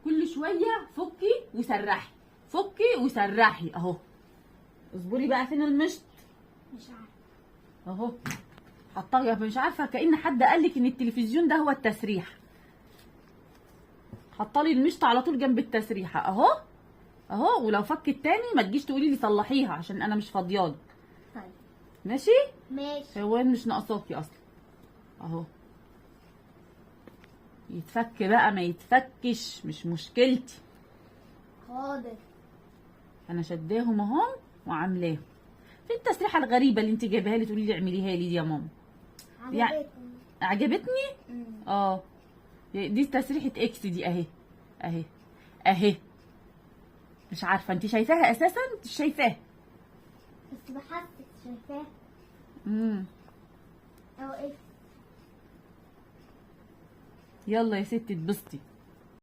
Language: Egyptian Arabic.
كل شوية فكي وسرحي، فكي وسرحي اهو. اصبري بقى، فين المشط؟ مش عارفه. اهو حطاه، مش عارفه كأن حد قال لك ان التلفزيون ده هو التسريح. حطالي المشط على طول جنب التسريحه اهو اهو. ولو فكت تاني ما تجيش تقولي لي صلحيها عشان انا مش فاضيالك. طيب ماشي؟ ماشي. هو مش ناقصاكي اصلا اهو. يتفك بقى ما يتفكش مش مشكلتي. حاضر. انا شداهم اهم وعاملاهم. فين التسريحه الغريبة اللي انت جايباها لي تقولي لي اعمليها لي دي يا ماما؟ عجبتني. عجبتني؟ اه دي تسريحه X دي اهي اهي اهي. مش عارفه انت شايفاها اساسا؟ انت شايفاها بس بحسك شايفاها. او X. يلا يا ستي اتبسطي.